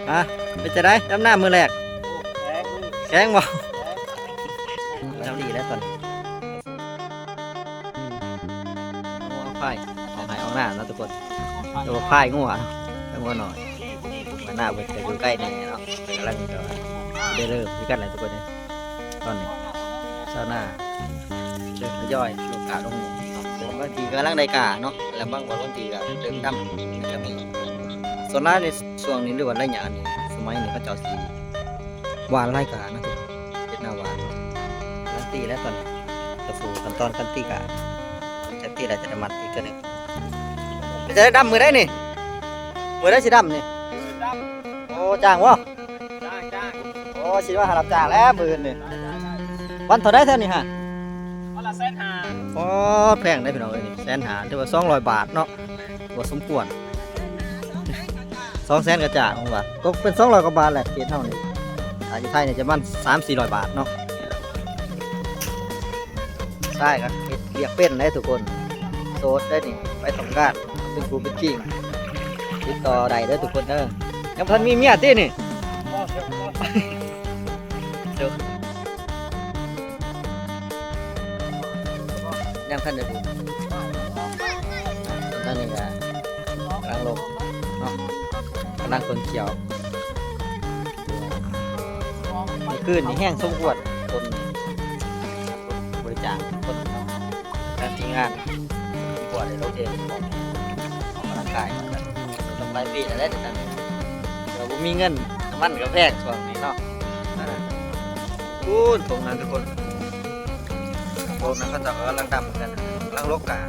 ອ່ະ ເປັນຈັ່ງໃດ ດຳນ້ຳມື້ແລກ? ແຂງບໍ່? ເຈົ້າດີແລ້ວຕອນນີ້ ງົວຄວາຍອອກໄຮ່ອອກນາເນາະທຸກຄົນ. ແຕ່ວ່າຄວາຍງົວເນາະ ແຕ່ງົວໜ້ອຍ ມັນໜ້າເພິ່ນກະຢູ່ໃກ້ແດ່ເນາະ. ກຳລັງຈະໄດ້ເລີ່ມຄືກັນແຫຼະທຸກຄົນເອີຍ. ຕອນນີ້ຊາວນາເລີ່ມທະຍອຍລົງກ້າລົງໝູ່ເນາະ. ບາງທີກຳລັງໄດ້ກ້າເນາະ ແລ້ວບາງ ບາງທີກະເລີ່ມດຳ ກະມີ. ສ່ວນຫຼາຍໃນຊ່ວງນີ້ ຫຼືວ່າໄລຍະນີ້ ສະໄໝນີ້ ເຂົາເຈົ້າຊິຫວ່ານຫຼາຍກ້າເນາະ ເຮັດນາຫວ່ານເນາະ. ກຳລັງຕີແລ້ວຕອນນີ້ ເຂົ້າສູ່ຂັ້ນຕອນການຕີກ້າ. ຈະຕີແລ້ວຈະໄດ້ມັດອີກເທື່ອໜຶ່ງ. ເປັນຈັ່ງໃດດຳມື້ໃດນີ້? ມື້ໃດຊິດຳນີ້? ໂອ້ ຈ້າງບໍ່? ຈ້າງ ຈ້າງ. ໂອ້ ຊິມາຮັບຈ້າງແລ້ວມື້ອື່ນນີ້. ວັນເທົ່າໃດແທ້ນີ້ຫະ? ວັນລະແສນຫ້າ. ໂອ້ ແພງເດ້ພີ່ນ້ອງເອີຍ ນີ້ແສນຫ້າ ຖືວ່າສອງຮ້ອຍບາດເນາະ ຖືວ່າສົມຄວນ. ສອງແສນກະຈ້າງ ວ່າຕົກເປັນສອງຮ້ອຍກວ່າບາດແຫຼະ ເຂດເຮົານີ້. ຖ້າຢູ່ໄທນີ້ຈະປະມານສາມສີ່ຮ້ອຍບາດເນາະ. ຊາຍກະເຮັດວຽກເປັນເດ້ທຸກຄົນ ໂສດເດ້ນີ້. ໃຜຕ້ອງການເປັນຄູ່ເປັນຈິງ ຕິດຕໍ່ໄດ້ເດີທຸກຄົນເດີ. ຍັງບໍ່ທັນມີເມຍຕິນີ້? ຍັງທັນໄດ້ຜູ້. ຕອນນີ້ກະກຳລັງລົງເນາະ ກຳລັງຂົນຂ້ຽວ. ມື້ຄືນນີ້ແຮງສົມຄວນ ຄົນ ບໍລິຈາກຄົນ ທາງທີມງານ ວ່າໄດ້ລົງເອງອອກກຳລັງກາຍ ຕ້ອງຫຼາຍປີແລ້ວແຫຼະ ແຕ່ວ່າບໍ່ມີເງິນ ນ້ຳມັນກະແພງຊ່ວງນີ້ເນາະ. ພຸ້ນ ທົ່ງນາທຸກຄົນ ພວກນັ້ນເຂົາເຈົ້າກຳລັງດຳກັນ ກຳລັງລົກກ້າ.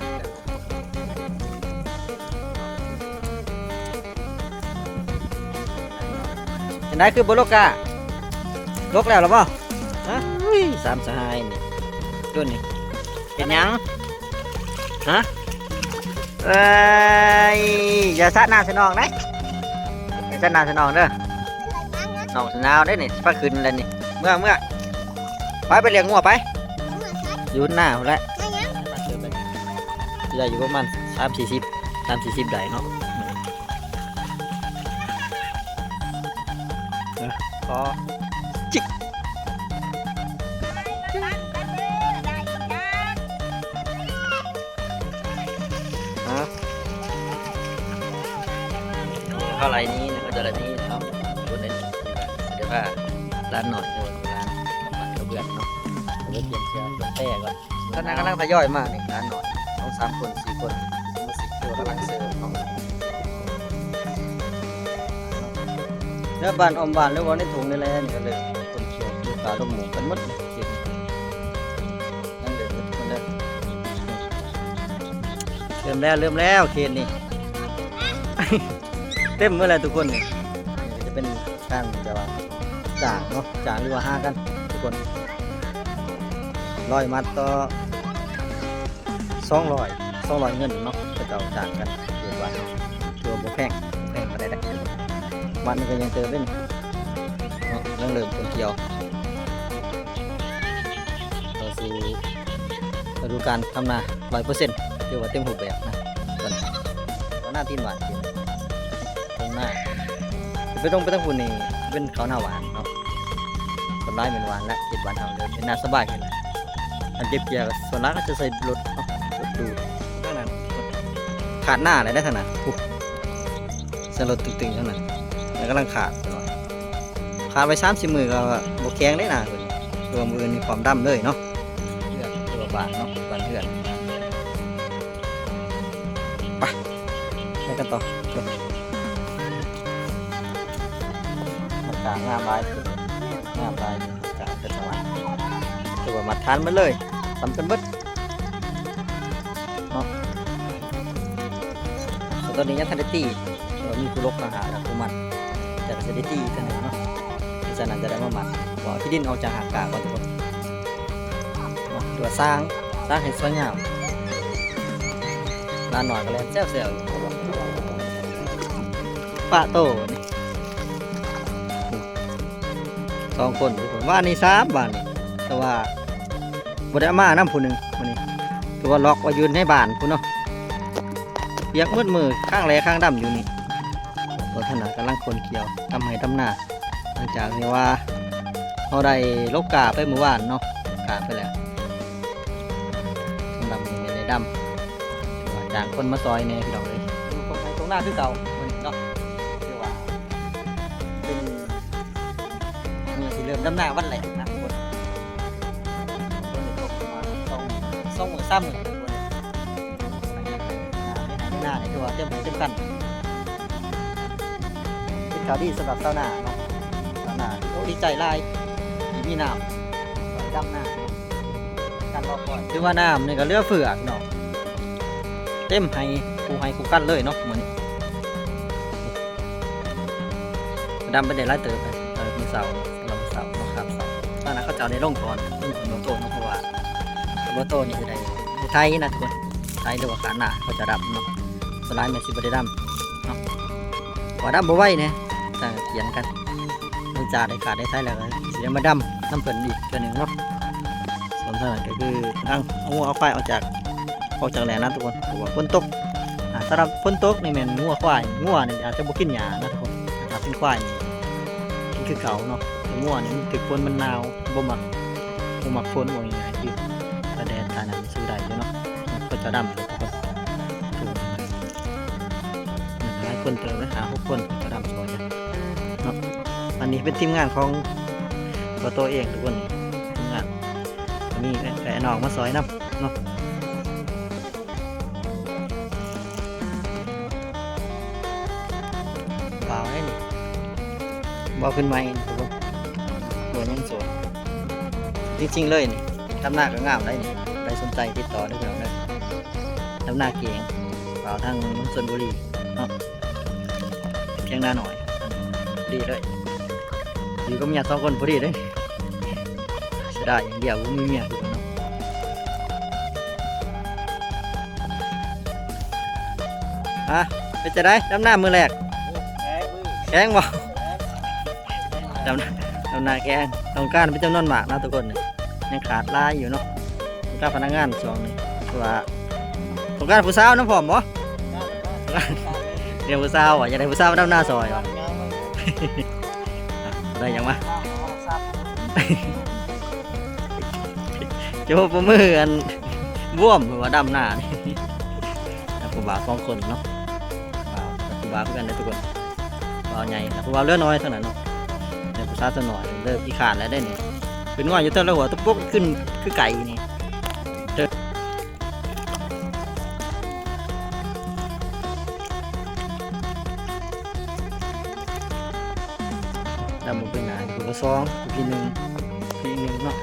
ຈັ່ງໃດຄືບໍ່ລົກກ້າ? ລົກແລ້ວລະບໍ່? ຮະ ອຸ້ຍ ສາມສະຫາຍນີ້ ລຸ້ນນີ້ເຮັດຫຍັງ? ຮະ ເອີຍ ຢ່າສາດນ້ຳໃສ່ນ້ອງເດ້ ຢ່າສາດນ້ຳໃສ່ນ້ອງເດີ. ນ້ອງຊິໜາວເດ້ນີ້ ຊິພາຂຶ້ນແລ້ວນີ້. ເມືອ ເມືອ ໄປ ໄປລ້ຽງງົວໄປ ຢູ່ໜ້າພຸ້ນແຫຼະ. ຊິໄດ້ຢູ່ປະມານສາມສີ່ສິບ ສາມສີ່ສິບໄດ້ເນາະ. ຂໍຈິກ ຮະ ເຂົາໄລ່ໜີ ເຂົາຈະໄລ່ໜີເນາະ. ຄົນໃດ ຊິໄດ້ພາຫຼານນ້ອຍ ຫຼືວ່າຫຼານກັບບ້ານກັບເຮືອນເນາະ ໄປປ່ຽນເສື້ອປ່ຽນແພກ່ອນ. ຕອນນັ້ນກຳລັງທະຍອຍມານີ້ ຫຼານນ້ອຍ ສອງສາມຄົນ ສີ່ຄົນ ສະມາຊິກກຳລັງເສີມເນາະ. ແນວບ້ານອ້ອມບ້ານ ຫຼືວ່າໃນທົ່ງໃນແລນີ້ກະເລີ່ມຂົນຂ້ຽວ ລູກຄ້າລົງໝູ່ກັນໝົດເຂດນີ້. ຍັງເດີນເບິດທຸກຄົນເດີ. ເລີ່ມແລ້ວ ເລີ່ມແລ້ວເຂດນີ້ ເຕັມໝົດແລ້ວທຸກຄົນ. ນີ້ກະຈະເປັນການແບບວ່າຈ້າງເນາະ ຈ້າງ ຫຼືວ່າຫາກັນທຸກຄົນ. ຮ້ອຍມັດຕໍ່ ສອງຮ້ອຍ ສອງຮ້ອຍເງິນເນາະ ເຂົາເຈົ້າຈ້າງກັນເຂດວັດເນາະ. ຖືວ່າບໍ່ແພງ ບໍ່ແພງປານໃດເດ້. ວັດນີ້ກະຍັງເຕີບເດ້ນີ້ເນາະ ຍັງເລີ່ມຂົນຂ້ຽວ ເຂົ້າສູ່ລະດູການທຳນາຮ້ອຍເປີເຊັນ ຖືວ່າເຕັມຮູບແບບນະ. ຕອນນີ້ ເຂົ້ານາຕີນຫວານ ເປັນທົ່ງນາ ໄປຕົງໄປທາງພຸ້ນນີ້ ເປັນເຂົ້ານາຫວານເນາະ. ສ່ວນຫຼາຍແມ່ນຫວານແຫຼະ ເຂດບ້ານເຮົາເລີຍ ເປັນນາສະບາຍຂຶ້ນ. ອັນເກັບເກ່ຽວກະສ່ວນຫຼາຍກະຈະໃສ່ລົດເນາະ ລົດດູດ. ທາງນັ້ນຂາດນາແລ້ວເດ້ ທາງນັ້ນ ໂອ້ ໃສ່ລົດຕຶງໆ ທາງນັ້ນ ແລ້ວກຳລັງຂາດ ຂາດໄວ້ສາມສີ່ມື້ກະບໍ່ແຂງເດ້ນາເພິ່ນ. ຄືວ່າມື້ອື່ນນີ້ພ້ອມດຳເລີຍເນາະ. ເຮືອນ ຄືວ່າບ້ານເນາະ ບ້ານເຮືອນ. ໄປ ໄປກັນຕໍ່. ໝາກກ້າງາມຫຼາຍ ງາມຫຼາຍ ໝາກກ້າເປັນສະຫວັນ. ຖືວ່າມາດຖານໝົດເລີຍ ສ່ຳກັນເບິດເນາະ. ແຕ່ຕອນນີ້ຍັງທັນໄດ້ຕີ ແຕ່ວ່າມີຜູ້ລົກມາຫາ ແລ້ວຜູ້ມັນ ແຕ່ກະຊິໄດ້ຕີເທື່ອໜຶ່ງເນາະ. ສະນັ້ນຈະໄດ້ມາມັດ ເອົາຂີ້ດິນອອກຈາກຮາກກ້າກ່ອນທຸກຄົນ. ເນາະ ຫຼືວ່າສ້າງ ສ້າງໃຫ້ສວຍງາມ. ຫຼານນ້ອຍກະແລ່ນແຊວໆ ປະໂຕນີ້ ສອງຄົນ ວານນີ້ສາມ ວານນີ້ ແຕ່ວ່າບໍ່ໄດ້ເອົາມານຳຜູ້ໜຶ່ງມື້ນີ້ ຖືວ່າລັອກໄວ້ຢູ່ໃນບ້ານພຸ້ນເນາະ. ປຽກໝົດມື ຄ້າງແຫຼຄ້າງດຳຢູ່ນີ້. ບໍ່ ຫັ້ນນະ ກຳລັງຂົນຂ້ຽວ ດຳໄຮ່ດຳນາ ຫຼັງຈາກທີ່ວ່າເຮົາໄດ້ລົກກ້າໄປມື້ວານເນາະ ກ້າໄປແລ້ວ ສຳລັບມື້ນີ້ໄດ້ດຳ ຖືວ່າຈ້າງຄົນມາຊ່ອຍແດ່ພີ່ນ້ອງເອີຍ ຢູ່ຄົນໄຮ່ຄົນນາຄືເກົ່າມື້ນີ້ເນາະ ຖືວ່າເປັນມື້ທີ່ເລີ່ມດຳນາວັນແລກນະທຸກຄົນ ຝົນໄດ້ຕົກປະມານສອງ ສອງມື້ສາມມື້ ໃນໄຮ່ໃນນານີ້ຖືວ່າເຕັມ ເຕັມຄັນ ເປັນຂ່າວດີສຳລັບຊາວນາເນາະ ຊາວນາ ໂອ້ ດີໃຈຫຼາຍທີ່ມີນ້ຳ ໄດ້ດຳນາ ການລໍຄອຍ ຖືວ່ານ້ຳນີ້ກໍເຫຼືອເຟືອພີ່ນ້ອງ ເຕັມໄຮ່ ຄູ່ໄຮ່ຄູ່ກັນເລີຍເນາະມື້ນີ້ ດຳໄປໄດ້ຫຼາຍເຕີບ ເອີ ມື້ເຊົ້າ ສຳລັບມື້ເຊົ້າເນາະ ຄາບເຊົ້າ ຕອນນັ້ນເຂົາເຈົ້າໄດ້ລົງກ່ອນ ລົງກ່ອນບໍ່ໂຕເນາະ ເພາະວ່າບໍ່ໂຕນີ້ຊິໄດ້ ໄຖນະທຸກຄົນ ໄຖຫຼືວ່າຄາດນາ ເຂົາເຈົ້າດຳເນາະ ສ່ວນຫຼາຍແມ່ນຊິບໍ່ໄດ້ດຳເນາະ ເພາະວ່າດຳບໍ່ໄວແດ່ ຕ່າງກຽນກັນ ຫຼັງຈາກໄດ້ຄາດໄດ້ໄຖແລ້ວ ກໍຊິໄດ້ມາດຳນຳເພິ່ນອີກເທື່ອໜຶ່ງເນາະ ສ່ວນທາງນັ້ນກໍຄືກຳລັງເອົາງົວເອົາຄວາຍອອກຈາກ ອອກຈາກແຫຼ້ນະທຸກຄົນ ເພາະວ່າຝົນຕົກ ອ່າ ສຳລັບຝົນຕົກນີ້ແມ່ນງົວຄວາຍ ງົວນີ້ອາດຈະບໍ່ກິນຫຍ້ານະທຸກຄົນ ຖ້າເປັນຄວາຍນີ້ກິນຄືເກົ່າເນາະ ແຕ່ງົວນີ້ມັນຖືກຝົນມັນໜາວ ບໍ່ມັກ ບໍ່ມັກຝົນ ເວົ້າງ່າຍໆ ຄືຖ້າແດດຖ້າໜາວ ມັນສູ້ໄດ້ຢູ່ເນາະ ເຂົາເຈົ້າດຳຢູ່ທຸກຄົນ ຫຼາຍຄົນເຕີບເລີຍ ຫ້າຫົກຄົນ ເຂົາເຈົ້າດຳຊ່ອຍກັນເນາະ ອັນນີ້ເປັນທີມງານຂອງ ບໍ່ໂຕເອງທຸກຄົນ ທີມງານ ກໍມີອ້າຍນ້ອງມາຊ່ອຍນຳເນາະ ບ່າວເດ້ນີ້ ບ່າວຂຶ້ນໃໝ່ທຸກຄົນ ບໍ່ຍັງໂສດ ຈິງໆເລີຍນີ້ ດຳນາກໍງາມໄດ໋ນີ້ ໃຜສົນໃຈຕິດຕໍ່ເດີພີ່ນ້ອງເດີ ດຳນາເກັ່ງ ບ່າວທາງເມືອງຊົນບຸລີເນາະ ຖຽງນານ້ອຍ ພໍດີເລີຍ ຢູ່ກັບເມຍສອງຄົນພໍດີເດ້ ເສຍດາຍຢ່າງດຽວບໍ່ມີເມຍຄືກັນເນາະ ອາ ເປັນຈັ່ງໃດ ດຳນາມື້ແລກ ແຂງບໍ່ ດຳ ດຳນາແຂງ ຕ້ອງການເປັນຈຳນວນມາກນະທຸກຄົນ ຍັງຂາດຫຼາຍຢູ່ເນາະ ຕ້ອງການພະນັກງານຊ່ວງນີ້ ເພາະວ່າ ຕ້ອງການຜູ້ສາວນຳພ້ອມບໍ່? ເລື່ອງຜູ້ສາວ ຢາກໄດ້ຜູ້ສາວມາດຳນາຊ່ອຍບໍ່? ໄດ້ຫຍັງມາ? ຈະບໍ່ປະມືອັນບວມ ເພາະວ່າດຳນານີ້ ຜູ້ບ່າວສອງຄົນເນາະ ຜູ້ບ່າວຄືກັນເດີທຸກຄົນ ບ່າວໃຫຍ່ ຜູ້ບ່າວເຫຼືອນ້ອຍເທົ່ານັ້ນເນາະ ເປັນຜູ້ສາວສ່ວນໜ້ອຍ ເລີ່ມຂີ້ຄ້ານແລ້ວເດ້ນີ້ ຂຶ້ນງອຍຢູ່ເທິງລະຫົວຕະປົກຂຶ້ນຄືໄກ່ນີ້ ດຳບໍ່ເປັນໜ້າ ຜູ້ກໍສອງ ຜູ້ທີ່ໜຶ່ງ ຜູ້ທີ່ໜຶ່ງເນາະ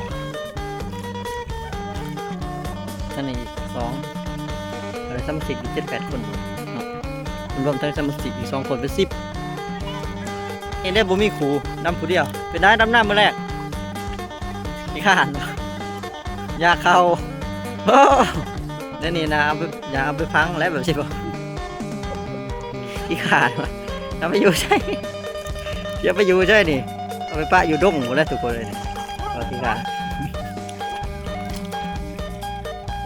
ທາງນີ້ອີກສອງ ແລ້ວສະມາຊິກອີກເຈັດແປດຄົນເນາະ ລວມທັງສະມາຊິກອີກສອງຄົນເປັນສິບ ເຮັດໄດ້ບໍ່ມີຄູ່ ດຳຜູ້ດຽວ ເປັນໃດດຳນາມື້ແລກ? ຂີ້ຄ້ານບໍ່? ຢາກເຂົ້າ ໂອ້ ແນວນີ້ນະ ເອົາໄປ ຢາກເອົາໄປຝັງແຫຼະແບບຊີ້ບໍ່? ຂີ້ຄ້ານບໍ່? ເອົາໄປຢູ່ໃສ? ຊິເອົາໄປຢູ່ໃສນີ້? ເອົາໄປປະຢູ່ດົງພຸ້ນແຫຼະທຸກຄົນເອີຍ ເອົາຂີ້ຄ້ານ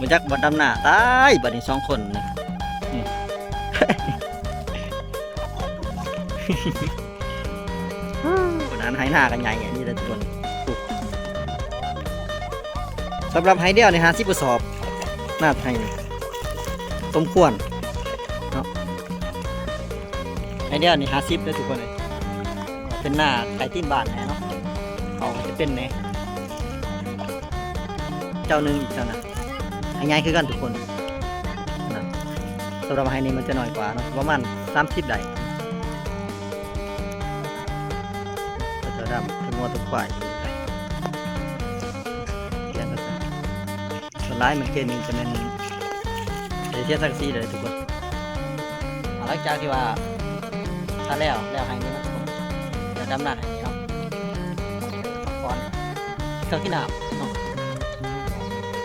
ບໍ່ຈັກບ່ອນດຳນາ ຕາຍ ບັດນີ້ສອງຄົນນີ້ ນີ້ ພຸ້ນ ອັນໄຮ່ນາກໍໃຫຍ່ອັນນີ້ແຫຼະທຸກຄົນ ສຳລັບໄຮ່ດຽວນີ້ຫ້າສິບກະສອບ ນາໄຮ່ນີ້ສົມຄວນເນາະ ໄຮ່ດຽວນີ້ຫ້າສິບເດີທຸກຄົນເອີຍ ເປັນນາໄຮ່ຕີນບ້ານແດ່ເນາະ ເຂົາກໍຈະເປັນແດ່ ເຈົ້າໜຶ່ງອີກເຈົ້ານະ ໃຫ້ໃຫຍ່ຄືກັນທຸກຄົນນະ ສຳລັບໄຮ່ນີ້ມັນຈະໜ້ອຍກວ່າເນາະ ປະມານສາມສິບໄຮ່ ກໍຈະດຳທັງງົວທັງຄວາຍ ສ່ວນຫຼາຍມັນເກນນີ້ຈະແມ່ນ ເອເຊຍສັງກະສີເດີທຸກຄົນ ອ່າ ຫຼັງຈາກທີ່ວ່າຖ້າແລ້ວ ແລ້ວໄຮ່ນີ້ເນາະ ແລ້ວດຳນາໄຮ່ນີ້ເນາະ ພັກຜ່ອນ ເຄື່ອງກິນນ້ຳເນາະ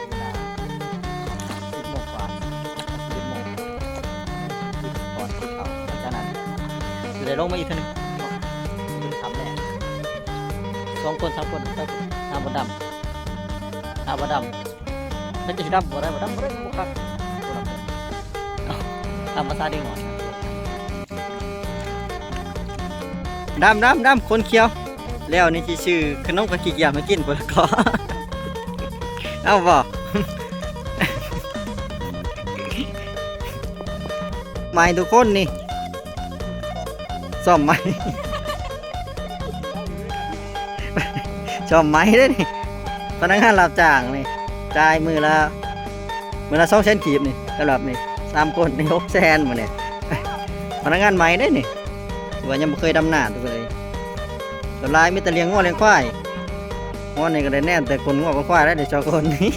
ເວລາສິບໂມງກວ່າ ສິບເອັດໂມງ ກິນກ່ອນກິນເຂົ້າ ຫຼັງຈາກນັ້ນຊິໄດ້ລົງມາອີກເທື່ອໜຶ່ງເນາະ ກິນຄ່ຳແລງ ສອງຄົນສາມຄົນໄປ ນ້ຳບໍ່ດຳ ນ້ຳບໍ່ດຳ ມັນຈະຊິດຳບໍ່ໄດ້ ບໍ່ດຳບໍ່ໄດ້ ບໍ່ຄັກ ບໍ່ດຳ ຕາມພາສາເດັກນ້ອຍ ດຳ ດຳ ດຳ ຄົນຂຽວ. ແລ້ວນີ້ຊິຊື້ຂະໜົມກັບຂີ້ກຽມໃຫ້ກິນພຸ້ນລະກໍ. ເອົາບໍ່? ໃໝ່ທຸກຄົນນີ້ ສ້ອມໃໝ່ ສ້ອມໃໝ່ເດ້ນີ້. ພະນັກງານຮັບຈ້າງນີ້ ຈ່າຍມື້ລະ ມື້ລະສອງແສນກີບນີ້ ສຳລັບນີ້ ສາມຄົນນີ້ ຫົກແສນມື້ນີ້. ພະນັກງານໃໝ່ເດ້ນີ້ ຖືວ່າຍັງບໍ່ເຄີຍດຳນາທຸກຄົນເອີຍ. ສ່ວນຫຼາຍມີແຕ່ລ້ຽງງົວລ້ຽງຄວາຍ. ງວດນີ້ກໍໄດ້ແນມແຕ່ກົ້ນງົວກ້ນຄວາຍແລ້ວເດ້ສອງຄົນນີ້.